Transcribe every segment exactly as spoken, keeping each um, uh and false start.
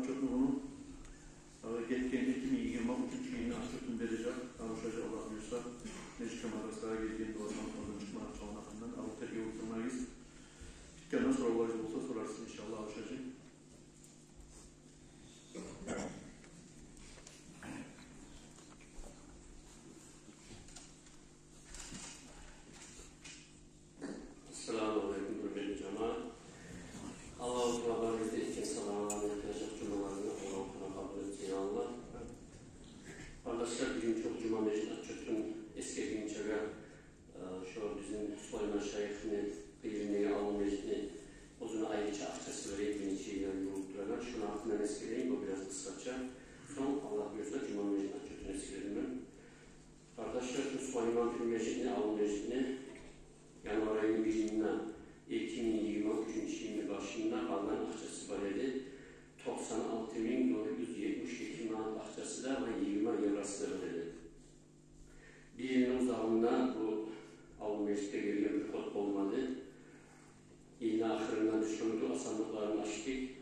Отчётну буну, э, гетген эки минг йигирма уьчюнчю йылны отчётун бережек, къавушажакъ, Аллагь буюрса. Межитге, мадрасагъа гелген дуасан, ондан чыкъгъан акъчаланы гьакъындан. Алып тергев этип турмагъыз. Битгенден соравларыгъыз болса, сорарсыз, иншаАллагь, къавушажакъ. Ассаламу алейкум, гьюрметли жамаат. Аллагьу Таала барыбызны да этген садагъаланы яхшылыкъ жумаларына, Аллагьу Таала къабул этсин, я Аллагь. Къардашлар, бюгюн шо жума межит отчётун эсгергинчеге, э, шо бизин Сулайман шайыхны къырыйындагъы авул межитни оьзюню айрыча акъчасы бар эди, бир нече йыллар юрюп турагъан. Шону гьакъындан эсгерейим, бу бираз къысгъача. Сонг, Аллагь буюрса, жума межит отчётун эсгерермен. Къардашлар, шу Сулайманпюр межитни, авул межитни январь айны биринде, эки минг йигирма уьчюнчю йылны башында къалгъан акъчасы бар эди токъсан алты минг дёрт юз етмиш эки манат акъчасы да ва йигирма евросы да бар эди. Бир йылны узагъында бу авул межитге гелген приход болмады. Йылны ахырында биз шону дуа сандыкъларын ачдыкъ.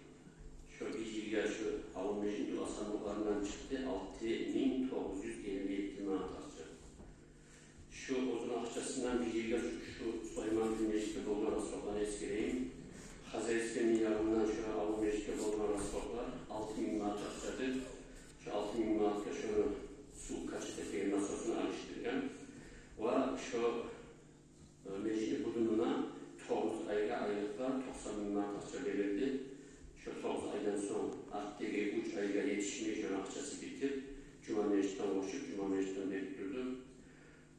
Шо бир йылгъа шо авул межитни дуа сандыкъларындан чыкъды алты минг тогъуз юз элли етти манат акъча. Шо оьзюню акъчасындан бир йылгъа шу, шу Сулайманпюр межитге болгъан расходланы эсгерейим. Хозяйственный ягъындан шо авул межитге болгъан расходлар алты минг манат акъчадыр. Шо алты минг манатгъа шону сув качать этеген насосун алышдыргъан. Ва шо Э, межитни будунуна тогъуз айгъа айлыкъгъа токъсан минг манат акъча берилди. Шо тогъуз айдан сонг, артдагъы уьч айгъа етишмей, шону акъчасы битип, жума межитден къошуп, жума межитден берип турду.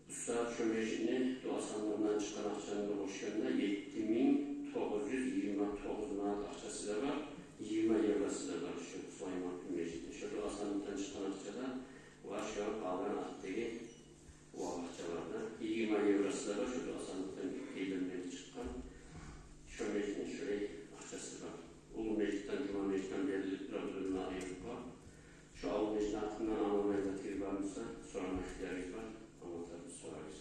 Бу сагьат шо межитни дуа сандыгъындан чыкъгъан акъчаны да къошгъанда, етти минг тогъуз юз йигирма тогъуз манат акъчасы да бар, йигирма евросы да бар шо Сулайманпюр межитни. Шо дуа сандыкъдан чыкъгъан акъча да ва шо къалгъан артдагъы о акъчалар да, йигирма евросы да бар, шо дуа сандыкъдан гелгенден чыкъгъан. Шо межитни шолай акъчасы бар. Уллу межитден, жума межитден берилип турагъан бёлюмлер айрылып бар. Шо авул межитни гьакъындан англайгъан зат бар буса, сорама ихтиярыгъыз бар. Англатарбыз, сорарбыз.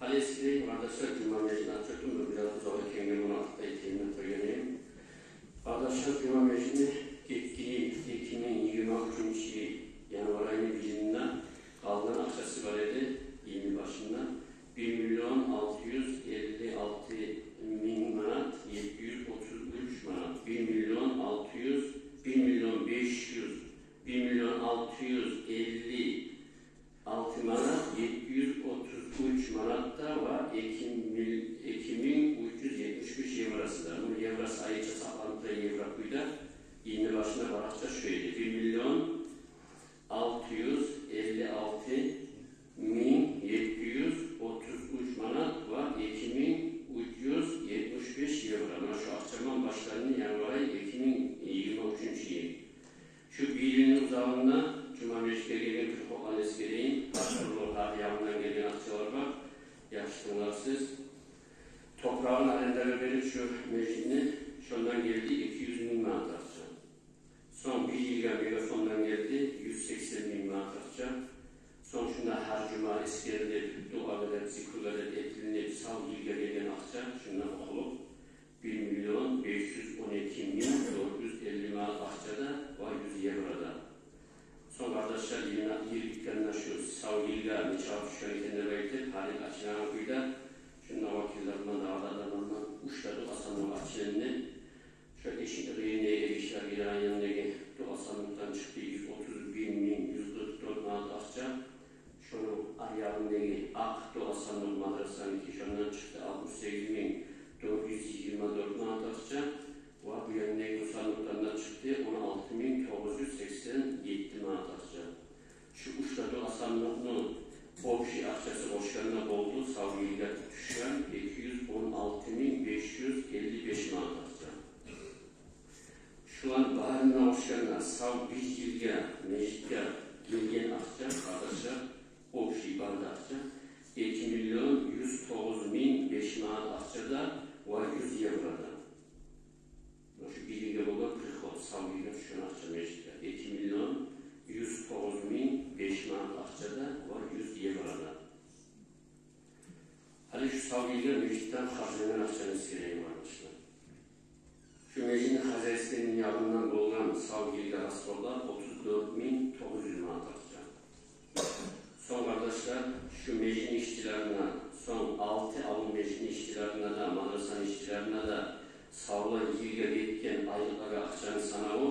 Гьали эсгерейим, къардашлар, жума межитни отчётун, бу бираз узакъ экенге, муну артда этейим деп къойгъан эдим. Къардашлар, жума межитни гетген йыл, эки минг йигирма уьчюнчю йыл январь айны биринде къалгъан акъчасы бар эди, йылны башында, бир миллион алты юз элли алты минг манат етти юз отуз уьч манат. Бир миллион алты юз, бир миллион беш юз, бир миллион алты юз элли алты манат етти юз отуз уьч манат да ва эки мил-, эки минг уьч юз етмиш беш евросы да. Муну евросы айрыча сакъланып тура, евро кюйде. Йылны башында бар акъча шо эди. Бир миллион алты юз элли алты минг етти юз отуз уьч манат ва эки минг уьч юз етмиш беш евро. Муна шо акъча булан башланды январь ай эки минг йигирма уьчюнчю йыл. Шу бир йылны узагъында жума межитге гелген приходланы эсгерейим. Гьар тюрлю, гьар ягъындан гелген акъчалар бар. Яхшы тынгларсыз. Топурагъын арендагъа берип шу межитни, шондан гелди эки юз минг манат акъча. Сонг бир йылгъа Мегафондан гелди юз сексен минг манат акъча. Сонг шунда гьар жума эсгерилип, дуагъа деп, зикругъа деп этилинип, сав йылгъа гелген акъча шунда охулуп, бир миллион беш юз он эки минг дёрт юз элли манат акъча да ва юз евро да. Сонг, къардашлар, йыл, йыл битгенде шу сав йылгъа нечакъы тюшген экен деп айтып, гьар йыл ачынагъан кюйде, шунда вакиллер булан, дагъы да адамлар булан уьч де дуа сандыгъы ачылынды. Шо эшикни къырыйындагъы эргишилер гиреген яндагъы дуа сандыкъдан чыкъды юз отуз бир минг юз къыркъ дёрт манат акъча. Шону аръягъындагъы акъ дуа сандыкъ мадрасаныки, шондан чыкъды алтмыш сегиз минг дёрт юз йигирма дёрт манат акъча. Ва бу яндагъы бу сандыкъдан да чыкъды он алты минг тогъуз юз сексен етти манат акъча. Шу уьч де дуа сандыкъны общий акъчасы къошгъанда болду сав йылгъа тюшген эки юз он алты минг беш юз элли беш манат акъча. Шуланы барын да къошгъанда сав бир йылгъа межитге гелген акъча, къардашлар, общий бары да акъча эки миллион юз тогъуз минг беш манат акъча да ва юз евро да. Муна шу бир йылгъа болгъан приход, сав йылгъа тюшген акъча межитге, эки миллион юз тогъуз минг беш манат акъча да ва юз евро да. Гьали Шу сав гелген межитден харжлангъан акъчаны эсгерейик, къардашлар. Шу межитни хозяйственный ягъындан болгъан сав гелген расходлар отуз дёрт минг тогъуз юз манат акъча. Сонг, къардашлар, шу межитни ишчилерине, сонг алты авул межитни ишчилерине де, мадрасаны ишчилерине де савлай йылгъа гетген айлыкълагъа акъчаны санаву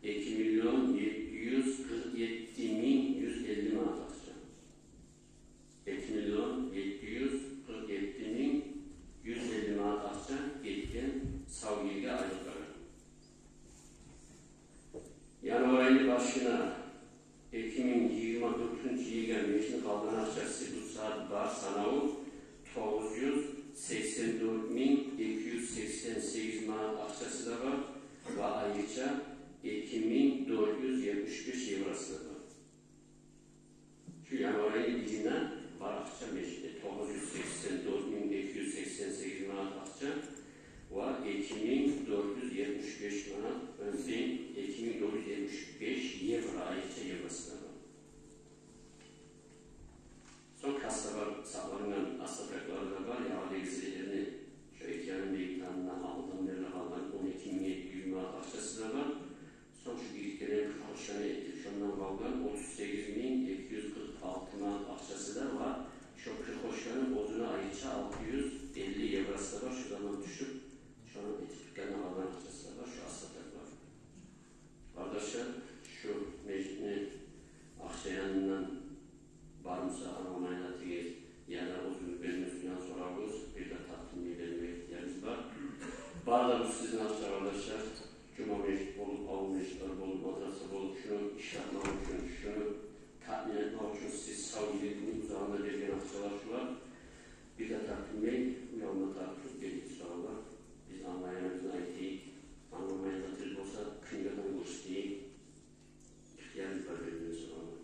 эки миллион етти юз къыркъ етти минг юз элли манат акъча. Эки миллион етти юз къыркъ етти минг юз элли манат акъча гетген сав йылгъа айлыкълагъа. Январь айны башына эки минг йигирма дёртюнчю йылгъа межитни къалгъан акъчасы бу сагьат бар санаву тогъуз юз сексен дёрт минг эки юз сексен сегиз манат акъчасы да бар ва айрыча эки минг дёрт юз етмиш беш евросы да бар. Шу январь айны бирине бар акъча межитде тогъуз юз сексен дёрт минг эки юз сексен сегиз манат акъча ва эки минг дёрт юз етмиш беш манат, э, эки минг дёрт юз етмиш беш евро, айрыча евросы да бар. Сонг кассада бар сакълангъан остатоклар да бар, ягъни гезиклени шу эки янын бегитгенден алдан берли къалгъан он эки минг етти юз манат акъчасы да бар. Сонг шу гиритгенлени прихожканы этип, шондан къалгъан отуз сегиз минг эки юз къыркъ алты манат акъчасы да бар. Шо прихожканы оьзюне айрыча алты юз элли евросы да бар. Шу заман тюшюп, шону этип битгенде къалгъан акъчасы да бар. Шу остаток бар. Къардашлар, шу межитни акъча янындан бар буса англамайгъан затыгъыз, яда оьзюгюз бермесин сорагъыз, бир де тартынмай бермеге ихтиярыбыз бар. Бар да бу сизин акъча, къардашлар. Жума межит болуп, авул межитлер болуп, мадраса болуп, шуну ишлетмек учун, шуну таъмин этмек учун сиз сав йылны узагъында берген акъчалар шулар. Бир де тартынмай, уялма тартып берип сорагъыз. Биз англайгъаныбызны айтайыкъ, англамайгъан затыбыз болса, книгадан гёрсетейик. Ихтиярыбыз бар бермеге сорагъыз.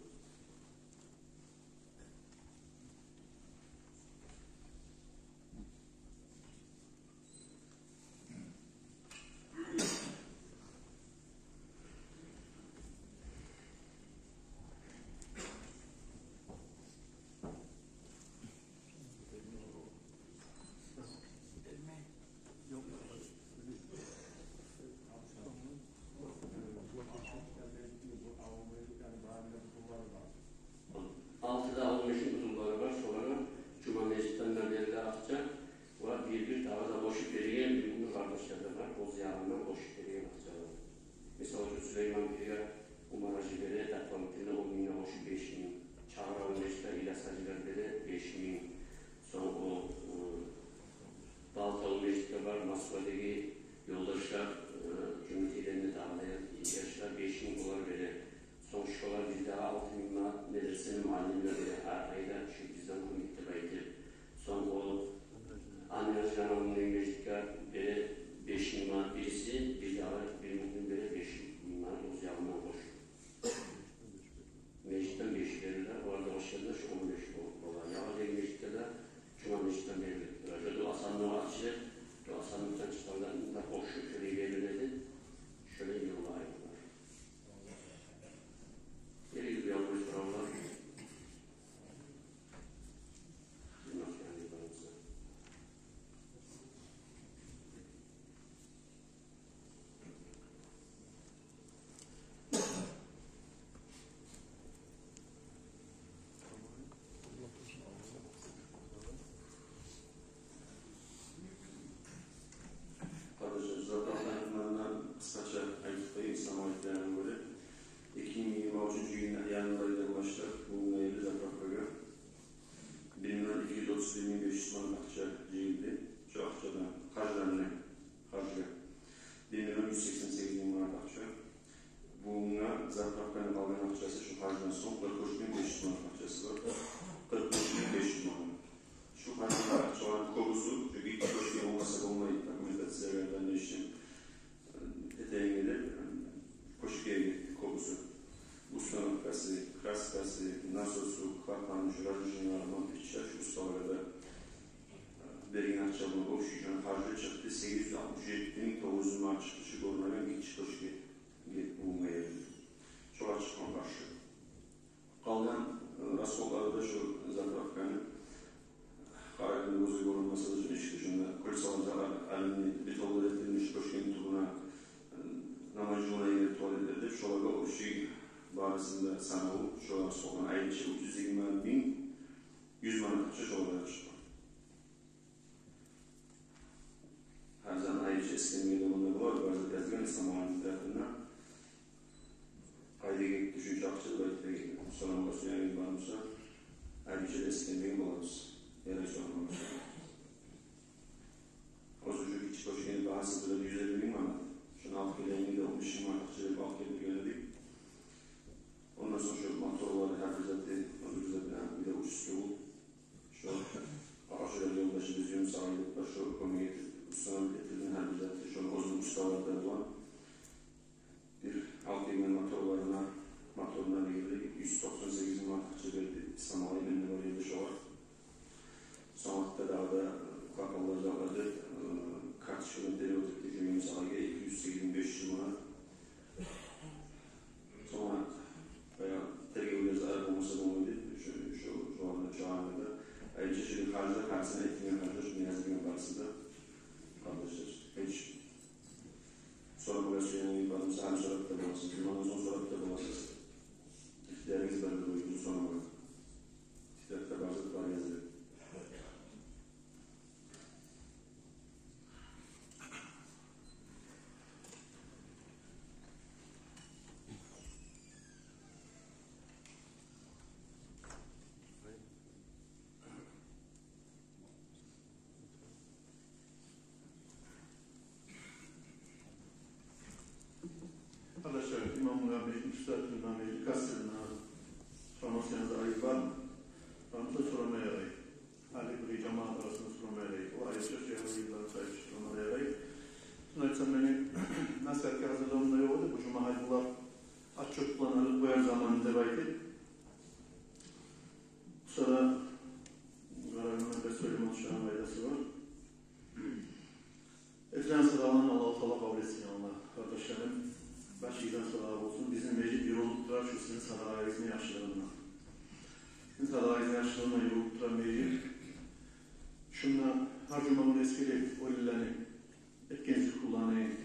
Алтыда авул межитни къутуллары бар, шоланы жума межитден де бериле акъча. Ва бир-бир дагъы да къошуп берген бир-бир къардашлар да бар, оьз ягъындан къошуп берген акъчалар. Мисал учун, Сулейман пирге Умар-гьажи бере, дополнительно он мингге къошуп беш минг. Чагъыр авул межитге Ильяс-гьажилер бере беш минг. Сонг о, э, Балта авул межитге бар, Москвадагъы ёлдашлар, э, Жюнгютейден де дагъы да яшлар беш минг олар бере. Сонг шолар бирдагъы алты минг манат медресени муаллимлерине гьар айда шу бизден кёмек деп айтып. Сонг о Амиржан авулундагъы межитге бере беш минг манат бириси, бирдагъы бир муъмин бере беш минг манат оьз ягъындан къошуп. Межитден беш бериле, олар да къошгъанда шу он беш болуп бола. Ягъы дагъы межитге де жума межитден берилип тура. Шу дуа сандыгъы ачылып, дуа сандыкъдан чыкъгъанларын да къошуп, шолай бериле эди. Шолай йыллар бар. Гелигиз, уялмай сорагъыз. Къардашлар, заправка гьакъындан къысгъача айтып къояйым, ислам алимлерине гёре, эки минг йигирма уьчюнчю йылны январь айдан башлап бугюнге ерли заправкагъа бир миллион эки юз отуз бир минг беш юз манат акъча жыйылды. Шо акъчадан харжланды, харжгъа бир миллион юз сексен сегиз минг манат акъча. Бугюнге заправканы къалгъан акъчасы, шу харждан сонг, къыркъ уьч минг беш юз манат акъчасы бар. Къыркъ уьч минг беш юз манат. Шу харжлар акъчаланы кёбюсю, чюнки гиччи кёшкге болмаса болмай, документациялардан не ишин этейим деп, кёшкге гетди кёбюсю. Установкасы, краскасы, насосу, клапаны, шу разжижениялар, лампочкалар, шу усталаргъа да берген акъчаланы общий шону харжы чыкъды, сегиз юз алтмыш етти минг тогъуз юз манат чыкъды, шу гёрюнеген гиччи кёшкге, бугюнге ерли. Шогъар чыкъгъан харжы. Къалгъан, э, расходлары да шу заправканы, къарайгъанда, оьзю болгъан, айрыча уьч юз йигирма минг юз манат акъча шолар чыкъгъан. Гьар зат айрыча эсгермеге де онда болар, бар зат язылгъан Исламгьалини тетрадында. Къайда гетди шунча акъча деп айтып гетди. Сорамагъа сюегенигиз бар буса, айрыча эсгермеге болабыз. Ярай, сорамагъа. Оьзю шу гиччи бошагъан багьасы бир юз элли минг манат. Шону алып гелегенде он беш минг манат акъча берип алып гелип гелдик. Ондан сонг шу моторлар, гьар бир заты, оьзю бир заты, бир де участковый. Шу Агъачурал ёлдашыбыз Юнус агъай деп бар, шу кёмек этип, устанавливать этилген гьар бир заты, шону оьзюню усталары да булан. Бир алты йимик моторларына, моторуна дегенлей юз токъсан сегиз минг манат акъча берди Исламгьали, мен де бар эдим шогъар. Сонг артда дагъы да, э, клапанлар, затлар деп, э, карточкадан перевод этдирген Юнус агъайгъа эки юз сегиз минг беш юз манат. Сонг баягъы тергевлер зат болмаса болмайды. Шу, шу, шуланы чыгъаргъанда айрыча шу харжлар, гьарисине этилген харжлар, шуну язылгъан барысы да, къардашлар. Гьеч сорамагъа сюегенигиз бар буса, гьали сорап да боласыз. Мундан сонг сорап да боласыз. Ихтиярыгъыз бар деп къоюгъуз сорамагъа. Тетрадда бар зат бар язылып. Къардашлар, имамгъа, межит устазына, межит касиргъа сорама сюегенигиз бар буса, сорама ярай. Гьали бир жамаат арасында сорама ярай. О айрыча шейх, гьали бар буса, айрыча сорама ярай. Шуну айтсам, мени насигьатгъа гьазирлигим де ёкъ эди, бу жума гьали булар отчёт булан алып къояр заманы деп айтып. Бу сагьатда къарагъанда бир сёйлеме тюшеген пайдасы бар. Этген садагъаланы Аллагьу Таала къабул этсин, я Аллагь. Къардашларым, башыгъыздан садагъа болсун. Бизин межит юрюлюп тура шу сизин садагъагъызны яхшылыгъына. Сизин садагъагъызны яхшылыгъына юрюлюп тура межит. Шунда гьар жума гюн эсгерилип, оьлюлени, этген зикруланы,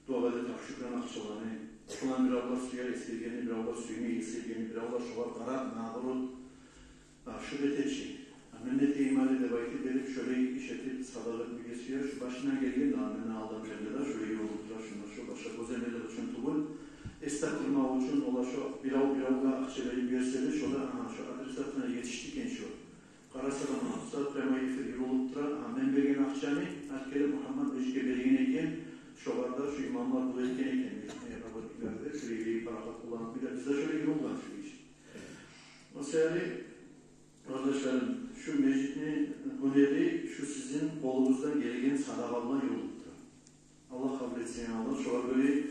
дуагъа деп тапшургъан акъчаланы, шоланы биревлер сюе эсгергенни, биревлер сюймей эсгергенни, биревлер шогъар къарап, наоборот, а, шу бетечи, а, мен де этейим гьали деп айтып берип, шолай иш этип, садагъа этмеге сюе. Шу башындан гелген де, а, мени алдам берди де, шолай ёлу тура, шунда шу башгъа гёземелик учун тюгюл, эс тапдырмакъ учун, олар шу бирев-биревге акъча берип берсе де, шо да, агьа, шу адресатына етишди экен шу. Къараса да, муна бу сагьат прямой эфир юрюлюп тура, агьа, мен берген акъчаны алып гелип Мугьаммат межитге берген экен, шогъар да шу имамлар дua этген экен, межитни работниклери де, шолай парахат къулланып, биз де, биз де шолай юрюлген шу иш. О саялы, къардашларым, шу межитни гьюнери шу сизин къолугъуздан гелген садагъа булан юрюлюп тура. Аллагь къабул этсин, я Аллагь. Шогъар гёре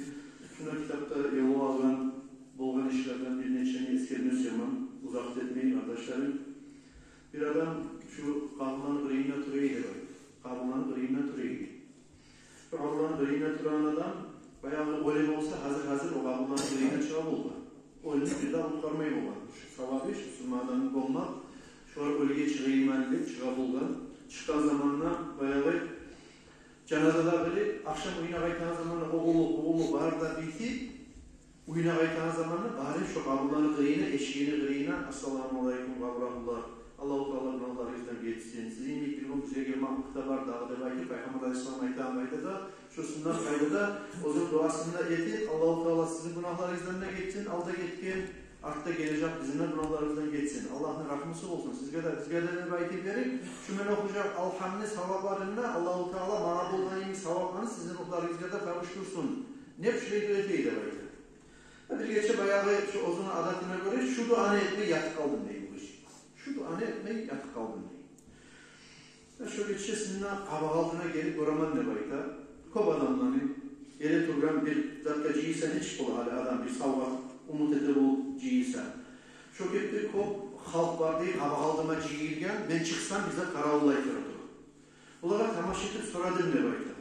шунда китапда ёлугъагъан, болгъан ишлерден бир нечени эсгерме сюемен, узакъ этмей, къардашларым. Бир адам шу къабурланы къырыйында тура эди деп айта. Къабурланы къырыйында тура эди. Шу къабурланы къырыйында турагъан адам баягъы оьле болса, гьазир-гьазир о къабурланы къырыйына чыгъа болгъан. Оьлюню бир де къутгъармай болгъан. Шу савабы, шу суммадан болмакъ, шолар оьлюге чыгъайым гьали деп чыгъа болгъан. Чыкъгъан заманда баягъы жаназа да къылып, ахшам уьюне къайтагъан заманда къуллукъ, къуллукъ бары да битип, уьюне къайтагъан заманда бары шо къабурланы къырыйына, эшигини къырыйына: «Ассаламу алайкум, къабур агьлулар. Аллагьу Таала гюнагьларыгъыздан гечсин. Сизин йимик бир гюн бизге гелмеклик де бар дагъы», – деп айтып, Пайхаммар алайгьиссалам айтагъан къайдада, шо суннат къайдада, оьзюню дуасын да этип, Аллагьу Таала сизин гюнагьларыгъыздан да гечсин, алда гетген, артда гележек бизин де гюнагьларыбыздан гечсин. Аллагьны рагьмусу болсун сизге де, бизге де деп айтып берип, шу мен охужакъ алгьамны савапларын да Аллагьу Таала магъа болгъан йимик савапланы сизин рухларыгъызгъа да тапшурсун деп шулай дуа этей деп айта. Бир гече баягъы шу оьзюню адатына гёре шу дуаны этмей ятып къалдым дей бу гиши. Шу дуаны этмей ятып къалдым дей. Шо гечесинде къабакъ алдына гелип гёремен деп айта. Кёп адамланы, геле тургъан бир затгъа жыйылса, нечик бола гьали адам бир савгъат умут эте болуп жыйылса. Шо кепде кёп халкъ бар дей, къабакъ алдыма жыйылгъан, мен чыкъсам, бизге къаравуллай тура туруп. Булагъа тамаша этип сорадым деп айта.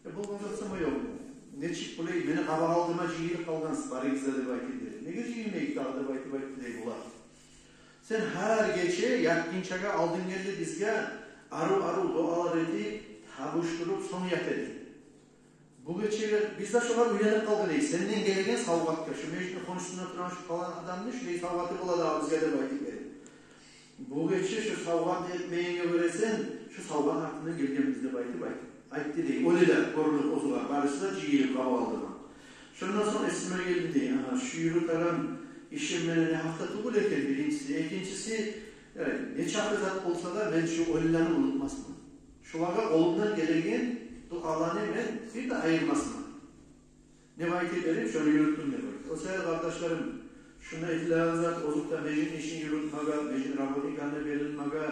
Э, болгъан зат сама ёкъму? Нечик булай мени къабакъ алдыма жыйылып къалгъансыз барыгъыз да деп айтып дей. Неге жыйылмайыкъ дагъы деп айтып айтды дей булар. Сен гьар гече ятгъынчагъа алдын гелди бизге арив-арив дуалар этип, табушдуруп, сонг ята эдинг. Бу гече биз де шолар уьйренип къалгъан эдик. Сенден гелген савгъатгъа, шу межитни хоншусунда турагъан шу палан адамны шулай савгъаты бола дагъы бизге деп айтып берип. Бу гече шу савгъат этмегенге гёре сен шу савгъат артындан гелгенбиз деп айтып, айтып айтды дей. Оьле де гёрюнюп оьзюне, барысы да жыйылып къабул алдыргъан. Шондан сонг эсиме гелди дей, агьа, шу юрютеген ишим мени не гьакъда тюгюл экен, биринчиси. Экинчиси, э, нечакъы зат болса да, мен шу оьлюлени унутмасман. Шолагъа къолумдан гелеген дуаланы мен бир де айырмасман деп айтып берип, шону юрютдюм деп айта. О саялы, къардашларым, шунда этилеген зат, озокъда, межитни ишин юрютмеге, межитни работникалагъа берилмеге,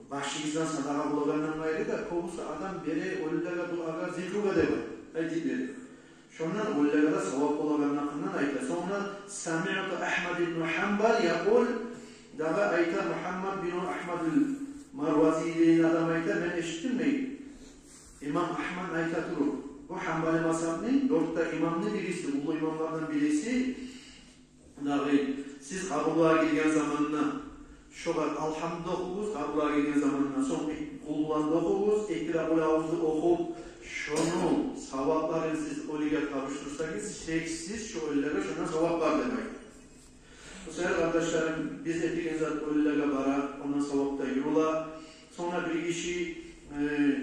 башыгъыздан садагъа болагъандан къайры да, кёбюсю адам бере оьлюлеге дуагъа, зикругъа деп айтып берип. Шондан оьлюлеге де савап болагъанны гьакъындан айта. Сонг да: «Самиъту Агьмад ибну Гьанбал якъул», дагъы айта, Мугьаммад бин Агьмад ал-Марвази деген адам айта, мен эшитдим дей имам Агьмадны айта туруп, бу Гьанбали мазгьабны дёрт де имамны бириси, уллу имамлардан бириси, дагъы: «Сиз къабурлагъа гирген заманда шогъар алгьамду охугъуз, къабурлагъа гирген заманда сонг Къулгьуланы да охугъуз, эки де Къул аъузну охуп, шону савапларын сиз оьлюге тапшурсагъыз, шексиз шу оьлюлеге шондан савап бар», — деп айта. О саялы, къардашларым, биз этеген зат оьлюлеге бара, ондан савап да юрюле. Сонг да бир гиши, э,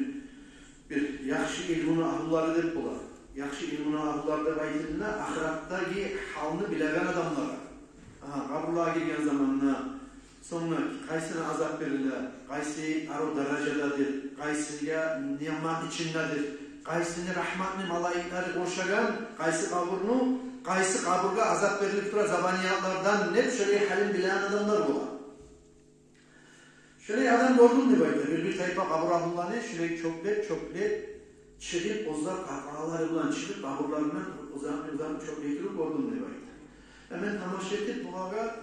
бир яхшы илмуну агьлулары деп бола. Яхшы илмуну агьлулары деп айтылгъанда, ахыратдагъы гьалны билеген адамлар. Агьа, къабурлагъа гирген заманда сонг къайсына азап бериле, къайсы арив даражададыр, къайсыгъа ниъмат ичиндедир, къайсыны рагьматны малайиклери къуршагъан, къайсы къабурну, къайсы къабургъа азап берилип тура, забаниятлардан деп, шолай гьалын билеген адамлар бола. Шолай адам гёрдюм деп айта, бир, бир тайпа къабур агьлуланы шолай чёплеп, чёплеп чыгъып, оьзлер къаркъаралары булан чыгъып, къабурларындан узакъ, узакъ чёплей туруп гёрдюм деп айта. Э, мен тамаша этип булагъа,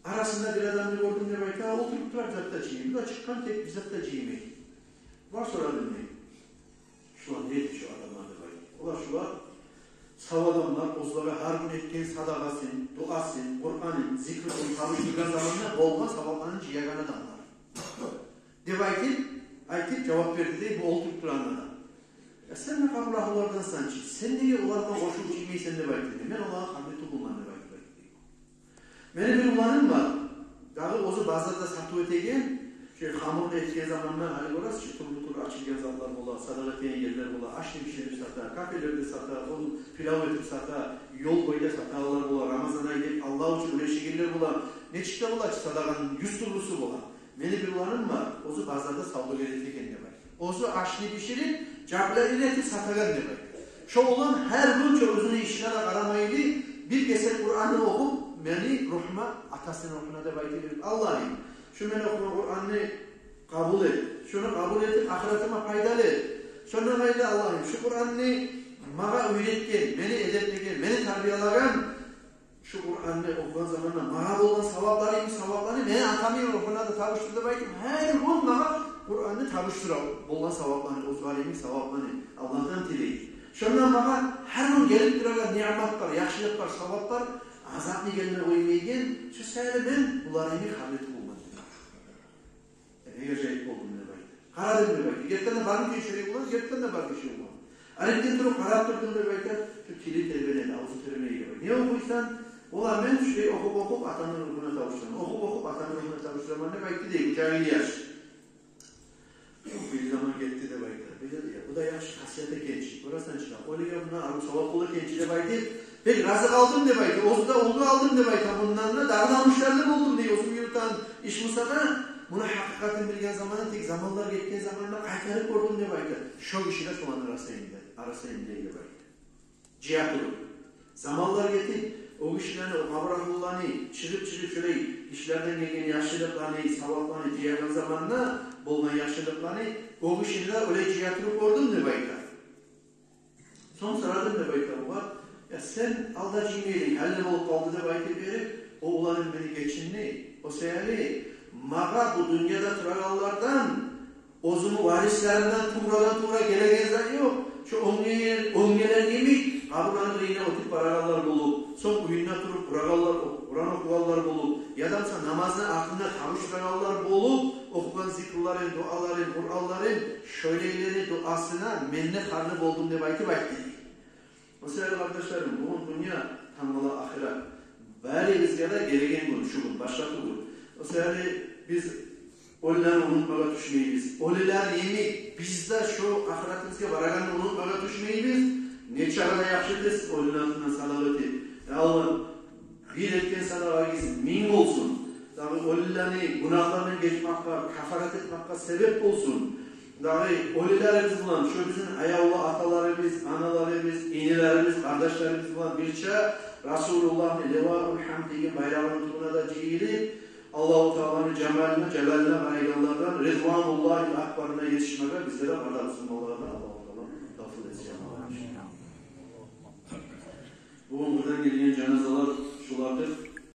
арасында бир адамны гёрдюм деп айта, олтуруп турар, зат да жыймай. Бу да чыкъгъан, тек бир зат да жыймай. Бар, сорадым мен: «Шулар недир, шу адамлар?» — деп айтып. Олар шулар сав адамлар, оьзлеге гьар гюн этген садагъасын, дуасын, Къуранын, зикрусун тапшургъан заманда болгъан савапланы жыягъан адамлар деп айтып, айтып жавап берди дей бу олтуруп турагъан адам. «Я сен де къабур агьлулардан санчы, сен неге олар булан къошулуп жыймайсан?» — деп айтды дей. «Мен олагъа къабул тюгюлмен», — деп айтып айтды дей. Мени бир уланым бар. Дагъы оьзю базарда сатыв этеген, шо хамурну этген заманда, гьали гёресиз чи, тюрлю-тюрлю ачылгъан затлар бола, садагъа этеген ерлер бола, ашны биширип сата, кафелерде сата, ону пилав этип сата, ёл бойда сатагъанлар бола, Рамазан ай деп Аллагь учун уьлешегенлер бола. Нечик де бола чы, садагъаны юз тюрлюсю бола. Мени бир уланым бар, оьзю базарда савдюгер этеген деп айта. Оьзю ашны биширип, жапла илетип сатагъан деп айта. Шо улан гьар гюн шо оьзюню ишине де къарамайлы, бир гесек Къуранны охуп, мени ругьума, атасыны ругьуна деп айтып берип: «Аллагьым, шу мен охугъан Къуранны къабул эт. Шуну къабул этип, ахыратыма пайдалы эт. Шондан къайры, Аллагьым, шу Къуранны магъа уьйретген, мени эдеплеген, мени тарбиялагъан шу Къуранны охугъан заманда магъа болгъан савапларынгны, савапланы мени атамны ругьуна да тапшур», — деп айтып, гьар гюн магъа Къуранны тапшура, болгъан савапланы, оьзлерини савапланы Аллагьдан тилей. Шондан магъа гьар гюн гелип турагъан ниъматлар, яхшылыкълар, саваплар, азапны гелме къоймайгъан, шо саялы мен буланы къабул этип болмадым. Э, неге ажайып болдум деп айта. Къарадым деп айта. Гертиден де бармы экен шолай улан, гертиден де бар экен шолай улан. Арекден туруп къарап турдум деп айта. Шу тили тербенеди, авзу тербенеди деп айта. Не охуйсан? Олар мен шулай охуп-охуп атамны ругьуна тапшураман. Охуп-охуп атамны ругьуна тапшураман деп айтды дей бу жагьил яш. Бир заман гетди деп айта. Биле де, я, бу да яхшы хасият экен чи. Гёресен чи, оьлюге мундан арив савап бола экен чи деп айтып, бек рази къалдым деп айта. Оьзю де уллу алдым деп айта. Мундан да дагъы да муштарлы болдум дей. Оьзюм юрютеген иш буса да, муну гьакъыкъатын билген заманда, тек заманлар гетген заманда къайтарып гёрдюм деп айта. Шо гиши де шоланы арасында, арасында деп айта. Жыя туруп. Заманлар гетип, о гишилени, о къабур агьлуланы чыгъып-чыгъып шолай гишилерден гелген яхшылыкъланы, савапланы жыягъан заманда, болгъан яхшылыкъланы о гишини де олай жыя туруп гёрдюм деп айта. Сонг сорадым деп айта бугъар: «Я сен алда жыймай эдинг, гьали болуп къалды», — деп айтып берип, о уланым мени гечинди. О саялы магъа бу дюньяда турагъанлардан, оьзюню варислеринден туврадан-тувра гелеген зат ёкъ. Шо оьнге-, оьнгелер йимик къабурланы къырыйына оьтюп барагъанлар болуп, сонг уьюнде туруп къурагъанлар, Къуран охугъанлар болуп, яда буса намазны артында тапшурагъанлар болуп, охугъан зикруларын, дуаларын, Къуранларын шолайланы дуасына мен де къарны болдум деп айтып айтды. О саялы, къардашларым, бугюн дюнья, тангала ахырат. Барыбызгъа да гелеген гюн шу гюн, башгъа тюгюл. О саялы биз оьлюлени унутмагъа тюшмейбиз. Оьлюлер йимик биз де шу ахыратыбызгъа барагъанны унутмагъа тюшмейбиз. Нечакъы да яхшы этесиз оьлюню артындан садагъа этип. Я Аллагь, бир этген садагъагъыз минг болсун. Дагъы оьлюлени гюнагьларындан гечмекге, кафарат этмекге себеп болсун. Дагъы оьлюлерибиз булан, шу бизин аявлу аталарыбыз, аналарыбыз, инилерибиз, къардашларыбыз булан бирче Расулуллагьны Ливаул Гьамд деген байрагъыны тюбюне де жыйылып, Аллагьу Тааланы жамалына, жалалына къарайгъанлардан Ридвануллагьил Акбарына етишмеге бизге де, бары да мусулманлагъа да Аллагьу Таала тавфикъ этсин. Бугюн къырдан гелген жаназалар шулардыр.